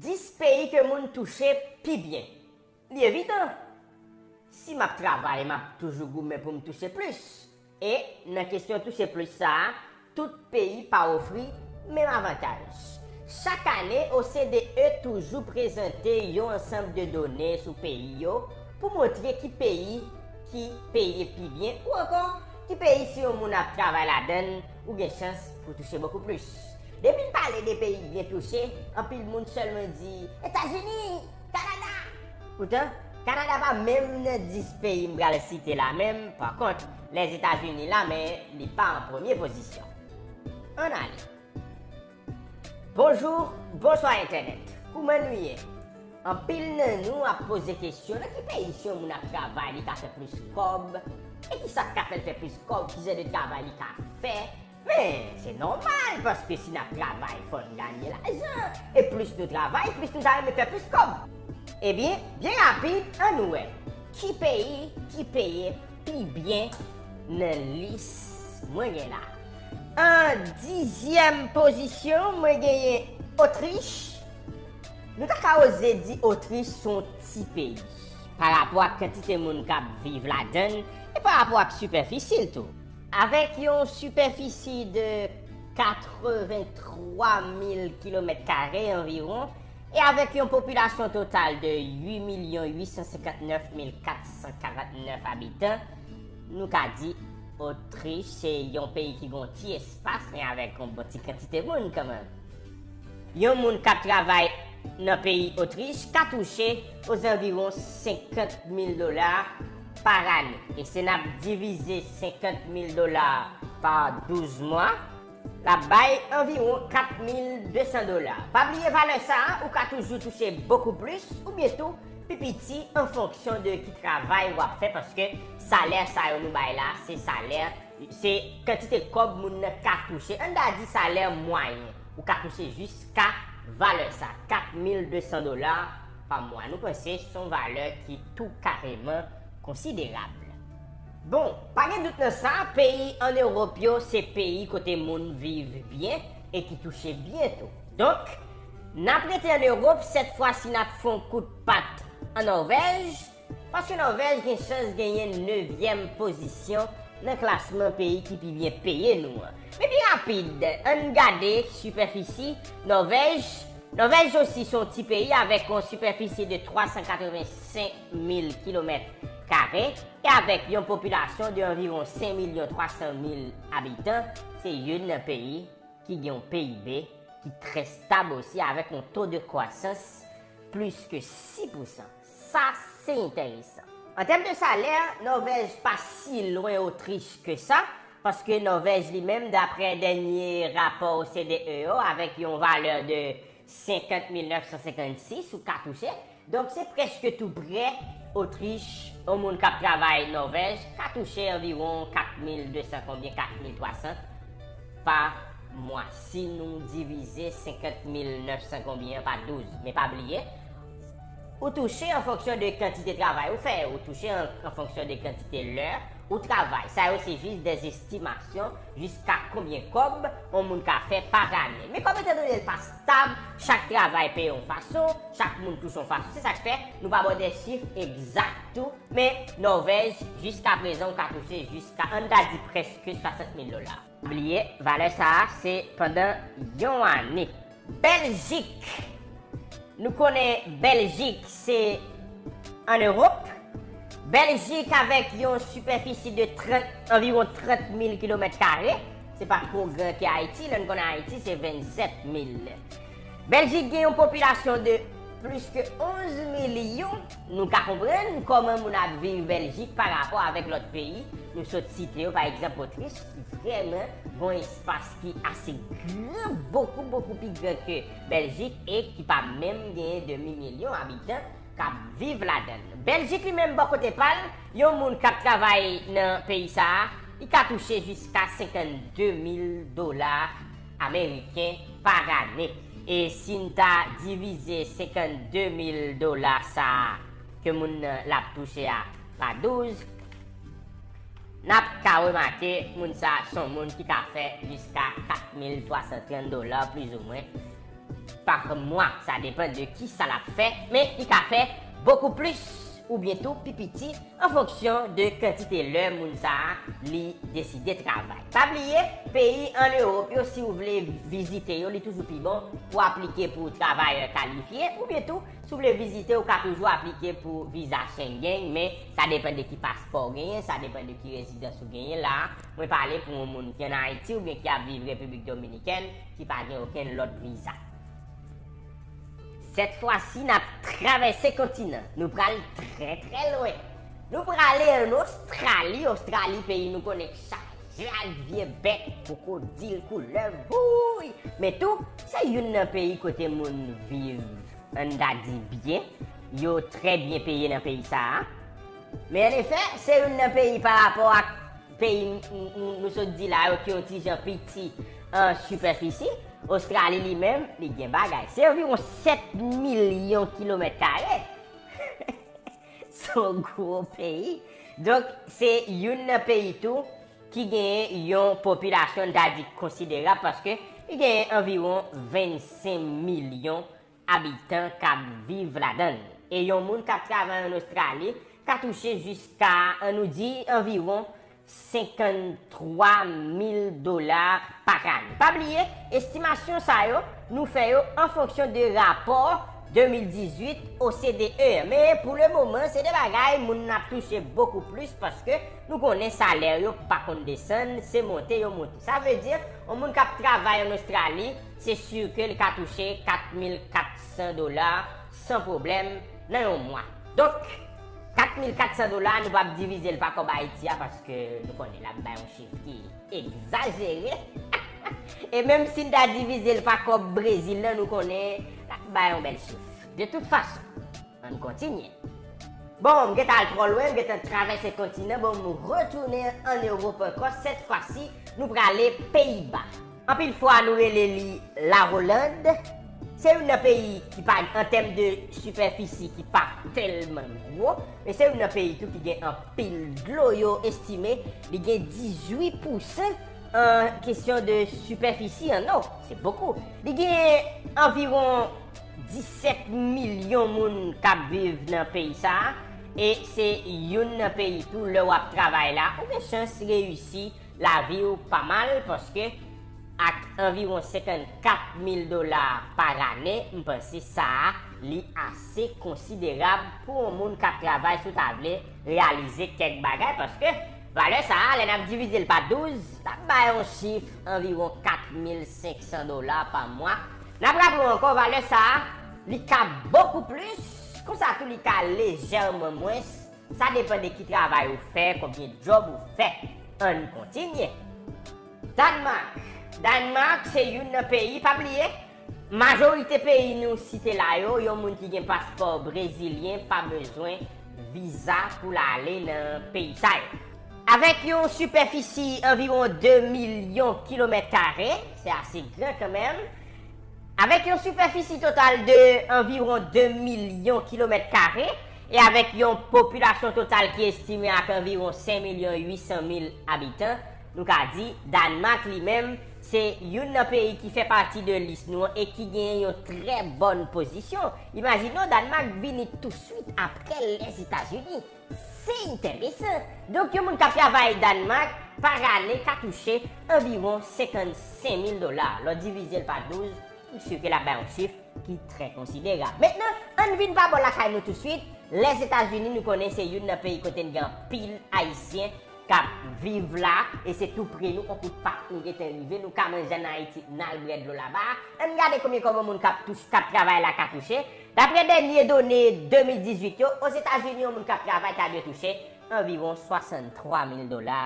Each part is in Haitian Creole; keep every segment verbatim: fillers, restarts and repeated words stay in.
Dis peyi ke moun touche pi byen. Li evidan. Si m ap travay, m ap toujou goumen pou m touche plis. E nan kesyon touche plis sa a, tout peyi pa ofri menm avantaj. Chak ane, O C D E toujou prezante yon ansanm de done sou peyi yo pou montre ki peyi ki peye pi byen ou ankò ki peyi si yon moun ap travay ladan l, ou gen chans pou touche bokou plis. Depi n pale de peyi ki byen touche, anpil moun sèlman di Etazini, Kanada. Poutan, Kanada pa menm nan dis peyi m pral site la menm. Pa kont, Lèzetazini la, men li pa an premye pozisyon. Ann ale. Bonjou, bonswa entènèt. Kouman nou ye? Anpil nan nou ap poze kesyon nan ki peyi si yon moun ap travay li ka fè plis kòb? E kisa k ka fè l fè plis kòb? Ki jan de travay li ka fè? Men, se nòmal, paske si n ap travay, fò n ganye lajan. E plis nou travay, plis nou ta renmen fè plis kòb. Ebyen, byen rapid, ann wè ki peyi ki peye pi byen nan lis mwen gen la. An dizyèm pozisyon, mwen genyen Otrich. Nou ta ka oze di Otrich se yon ti peyi parapò ak kantite moun k ap viv ladan l e parapò ak sipèfisi l tou. Avèk yon sipèfisi de katrevenntwa mil kilomèt kare anviwon, e avèk yon popilasyon total de uit milyon uit san senkantnèf mil kat san karantnèf abitan, nou ka di Otrich se yon peyi ki gen yon ti espas, men avèk yon bon ti kantite moun kanmenm. Yon moun k ap travay nan peyi Otrich ka touche ozanviwon senkant mil dola pa ane. E si n ap divize senkant mil dola pa douz mwa, l ap bay anviwon kat mil de san dola. Pa bliye valè sa a, ou ka toujou touche bokou plis, oubyen tou pi piti an fonksyon de ki travay w ap fè, paske salè sa yo nou bay la, se salè, se kantite kòb moun nan ka touche. Ann ta di salè mwayen, ou ka touche jiska valè sa, kat mil de san dola pa mwa. Nou panse se yon valè ki tou kareman konsiderab. Bon, pa gen dout nan sa, peyi ann Ewòp yo se peyi kote moun viv byen e ki touche byen tou. Donk, n ap rete ann Ewòp, sèt fwa si n ap fè yon kout pat an Nòvèj, paske Nòvèj gen chans genyen nevyèm pozisyon nan klasman peyi ki pi byen peye nou an. Men pi rapid, ann gade sipèfisi Nòvèj. Nòvèj osi se yon ti peyi avèk yon sipèfisi de twa san katrevensenk mil kilomèt kare e avèk yon popilasyon de anviwon senk milyon twa san mil abitan, se youn nan peyi ki gen yon P I B ki trè stab osi, avèk yon to de kwasans plis ke sis pousan. Sa, se enteresan. An tèm de salè, Nòvèj pa si lwen Otrich ke sa, paske Nòvèj li menm, daprè dènye rapò O C D E yo, avèk yon valè de senkant mil nèf san senkannsis ou ka touche. Donk, se prèske tou prè Otrich, yon moun k ap travay Nòvèj ka touche anviwon kat mil de san konbyen, kat mil twa san pa mwa, si nou divize senkant mil nèf san konbyen an pa douz. Men pa bliye, ou touche an fonksyon de kantite travay ou fè, ou touche an, an fonksyon de kantite lè ou travay. Sa yo se jis dè estimasyon jiska konbyen kòb yon moun ka fè pa ane. Men kòm etandone l pa stab, chak travay peye yon fason, chak moun touche yon fason, se sa k fè nou pa ba w dè chif egzak tou. Men Nòvèj, jiska prezan, ou ka touche jiska, ann ta di, prèske swasant mil dola. Bliye, valè sa a, se pandan yon ane. Bèljik. Nou konnen Bèljik se ann Ewòp. Bèljik avèk yon sipèfisi de trant, anviwon trant mil kilomèt kare, se pa twò gran ke Ayiti, lè n konnen Ayiti se vennsèt mil. Bèljik gen yon popilasyon de plis ke onz milyon. Nou ka konprann kòman moun ap viv Bèljik pa rapò avèk lòt peyi nou sot site yo, pa egzanp Otrich, ki vrèman gen yon espas ki ase gran, bokou, bokou pi gran ke Bèljik e ki pa menm genyen demi milyon abitan k ap viv ladan l. Bèljik li menm, bò kote pa l, yon moun k ap travay nan peyi sa a, li ka touche jiska senkannde mil dola ameriken pa ane. E si n ta divize senkannde mil dola sa a ke moun nan l ap touche a pa douz, n ap ka remake moun sa a se yon moun ki ka fè jiska kat mil twa san trant dola, plizoumwen, pa mwa. Sa depann de kisa l ap fè, men li ka fè bokou plis oubyen tou pi piti an fonksyon de kantite lè moun sa a li deside travay. Pa bliye, peyi an Ewòp yo, si w vle vizite yo, li toujou pi bon pou aplike pou travayè kalifye, oubyen tou, si w vle vizite, ou ka toujou aplike pou viza Schengen, men sa depann de ki paspò w genyen, sa depann de ki rezidans ou genyen la. Mwen pale pou yon moun ki ann Ayiti oubyen ki ap viv Repiblik Dominikèn, ki pa gen okenn lòt viza. Sèt fwa si, n ap travèse kontinan. Nou pral trè, trè lwen. Nou prale ann Ostrali. Ostrali, peyi nou konnen k chaje ak vye bèt, kwokodil, koulèv, wouy! Men tou, se youn nan peyi kote moun viv, ann ta di, byen. Yo trè byen peye nan peyi sa a. Men ann efè, se youn nan peyi pa rapò ak peyi n- n- n- nou sot di la yo ki yon ti jan piti an sipèfisi. Ostrali li menm, li gen bagay. Se anviwon sèt milyon kilomèt kare. Se yon gwo peyi. Donk, se youn nan peyi tou ki genyen yon popilasyon, n ta di, konsiderab, paske li genyen anviwon vennsenk milyon abitan k ap viv ladan l. E yon moun k ap travay ann Ostrali ka touche jiska, ann nou di, anviwon senkanntwa mil dola pa ane. Pa bliye, estimasyon sa yo, nou fè yo an fonksyon de rapò de mil dizuit O C D E. Men pou le moman, se de bagay moun ap touche bokou plis, paske nou konnen salè yo pa konn desann, se monte yo monte. Sa vle di, yon moun k ap travay ann Ostrali, se si ke li ka touche kat mil kat san dola san pwoblèm nan yon mwa. Donk, kat mil kat san dola, nou p ap divize l pa kòb Ayiti a, paske nou konnen l ap bay yon chif ki egzajere. E menm si n ta divize l pa kòb Brezil lan, nou konnen l ap bay yon bèl chif. De tout fason, ann kontinye. Bon, m gentan al twò lwen, m gentan travèse kontinan, bon, m retounen ann Ewòp ankò. Sèt fwa si, nou prale Peyiba. Anpil fwa, nou rele li Lawoland. Se youn nan peyi ki pa, an tèm de sipèfisi, ki pa tèlman gwo, men se youn nan peyi tou ki gen anpil dlo. Yo estime li gen dizuit pousan an kesyon de sipèfisi ann o. Se bokou. Li gen anviwon disèt milyon moun k ap viv nan peyi sa a, e se youn nan peyi tou, lè w ap travay la, ou gen chans reyisi lavi w pa mal, paske ak anviwon senkannkat mil dola pa ane, m panse sa a, li ase konsiderab pou yon moun k ap travay, si w ta vle reyalize kèk bagay, paske valè sa a, lè n ap divize l pa douz, l ap bay yon chif anviwon kat mil senk san dola pa mwa. N ap raple w ankò, valè sa a, li ka bokou plis, konsa tou li ka lejèman mwens. Sa depann de ki travay ou fè, konbyen djòb ou fè. Ann kontinye. Dànmak. Dànmak se youn nan peyi, pa bliye, majorite peyi nou site la yo, yon moun ki gen paspò brezilyen pa bezwen viza pou l ale nan peyi sa yo. Avèk yon sipèfisi anviwon de milyon kilomèt kare, se ase gran kanmenm, avèk yon sipèfisi total de anviwon de milyon kilomèt kare e avèk yon popilasyon total ki estime ak anviwon senk milyon uit san mil abitan, nou ka di Dànmak li menm se youn nan peyi ki fè pati de lis nou an e ki genyen yon trè bòn pozisyon. Imajine w, Dànmak vini touswit apre Lèzetazini. Se enteresan. Donk, yon moun k ap travay Dànmak, pa ane, ka touche anviwon senkannsenk mil dola. Lè w divize l pa douz, m si ke l ap bay yon chif ki trè konsiderab. Mentnan, ann vin pa bò lakay nou touswit. Lèzetazini, nou konnen se youn nan peyi kote n gen anpil Ayisyen k ap viv la, e se tou pre nou, on kout pa nou gentan rive, nou ka manje ann Ayiti, n al bwè dlo laba. Ann gade konbyen kòb yon moun k ap touch-, k ap travay la ka touche. Daprè dènye done de mil dizuit yo, Ozetazini, yon moun k ap travay ta dwe touche anviwon swasanntwa mil dola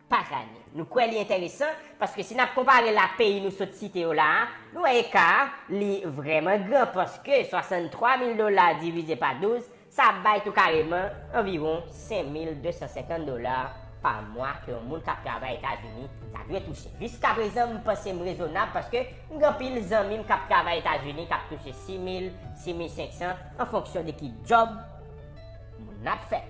pa ane. Nou kwè li enteresan, paske si n ap konpare l ak peyi nou sot site yo la a, nou wè eka a, li vrèman gran, paske swasanntwa mil dola divize pa douz, sa ap bay tou kareman anviwon senk mil de san senkant dola pa mwa ke yon moun k ap travay Etazini ta dwe touche. Jiskaprezan, m panse m rezonab, paske m gen anpil zanmi m k ap travay Etazini k ap touche sis mil, sis mil senk san, an fonksyon de ki djòb moun nan ap fè.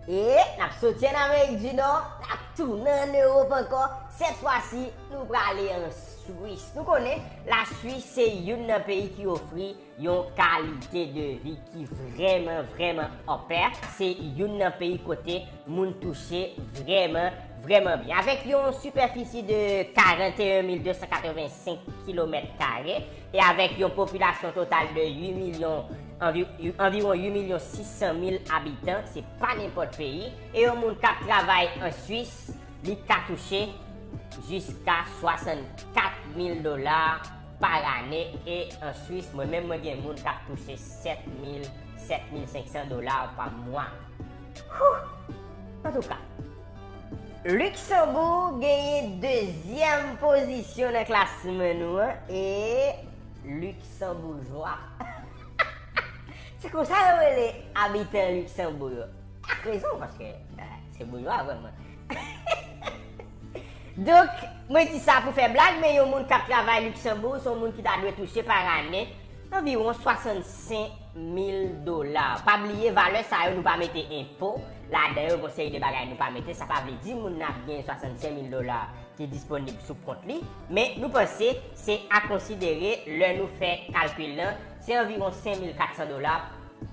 E n ap soti ann Amerik di Nò, n ap tounen ann Ewòp ankò. Sèt fwa si, nou prale an Swis. Nou konnen Laswis se youn nan peyi ki ofri yon kalite de vi ki vrèman, vrèman òpè. Se youn nan peyi kote moun touche vrèman, vrèman byen. Avèk yon sipèfisi de karant e en mil de san katrevensenk kilomèt kare e avèk yon popilasyon total de uit milyon, anvi-, anviwon uit milyon sis san mil abitan, se pa nenpòt peyi. E yon moun k ap travay an Swis, li ka touche jiska swasannkat mil dola pa ane. E an Swis, mwen menm, mwen gen moun k ap touche sèt mil, sèt mil senk san dola pa mwa. Whew! Antouka, Liksanboug genyen dezyèm pozisyon nan klasman nou an, e Liksanboujwa. Se konsa yo rele abitan Liksanboug yo. Ak rezon, paske, eh, se boujwa vrèman. Donk, mwen di sa pou fè blag, men yon moun k ap travay Liksanboug, se yon moun ki ta dwe touche pa ane anviwon swasannsenk mil dola. Pa bliye, valè sa yo, nou pa mete enpo ladan yo, gon seri de bagay nou pa mete. Sa pa vle di moun nan ap gen swasannsenk mil dola ki disponib sou kont li, men nou panse se a konsidere lè nou fè kalkil lan, se anviwon senk mil kat san dola,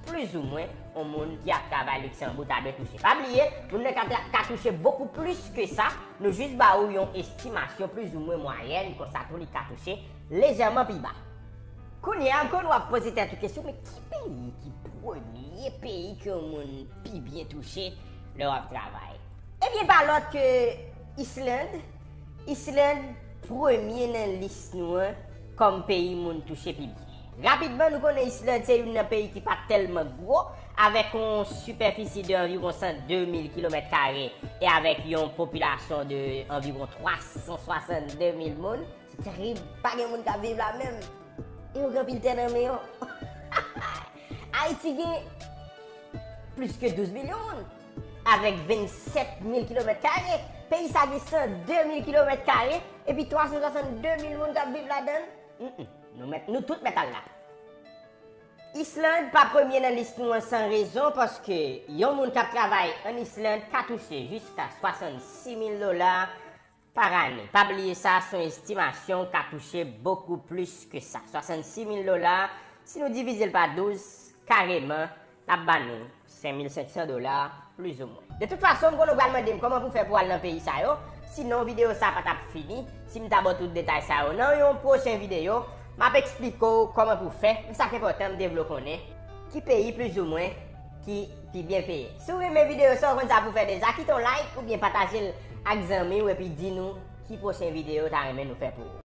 plizoumwen, yon moun ki ap travay Liksanboug ta dwe touche. Pa bliye, moun nan ka, ka touche bokou plis ke sa, nou jis ba ou yon estimasyon plizoumwen mwayèn, konsa tou li ka touche lejèman pi ba. Kounye a, m konn w ap poze tèt ou kesyon, men ki peyi ki premye peyi ke yon moun pi byen touche lè w ap travay? Ebyen, pa lòt ke Island. Island premye nan lis nou an kòm peyi moun touche pi byen. Rapidman, nou konnen Island se youn nan peyi ki pa tèlman gwo, avèk yon sipèfisi de anviwon san de mil kilomèt kare e avèk yon popilasyon de anviwon twa san swasannde mil moun. Se terib, pa gen moun k ap viv la menm. E yo gen anpil tè nan men yo. Ayiti gen plis ke douz milyon moun, avèk vennsèt mil kilomèt kare. Peyi sa gen san de mil kilomèt kare, epi twa san swasannde mil moun k ap viv ladan l. Mm, mm. Nou mèt, nou tout mèt al la. Island pa premye nan lis nou an san rezon, paske yon moun k ap travay ann Island ka touche jiska swasannsis mil dola pa ane. Pa bliye sa, se yon estimasyon, w ka touche bokou plis ke sa. Swasannsis mil dola, si nou divize l pa douz, kareman, l ap ba nou senk mil senk san dola, plizoumwen. De tout fason, m konnen w pral mande m kòman pou fè pou al nan peyi sa yo, sinon videyo sa pa t ap fini si m ta ba w tout detay sa yo. Nan yon pwochen videyo, m ap eksplike w kòman pou fè, men sa k enpòtan, m te vle w konnen ki peyi plizoumwen ki pi byen peye. Si w renmen videyo sa, w konn sa pou fè deja, kite yon like oubyen pataje l ak zanmi w epi di nou ki pwochen videyo w ta renmen nou fè pou ou.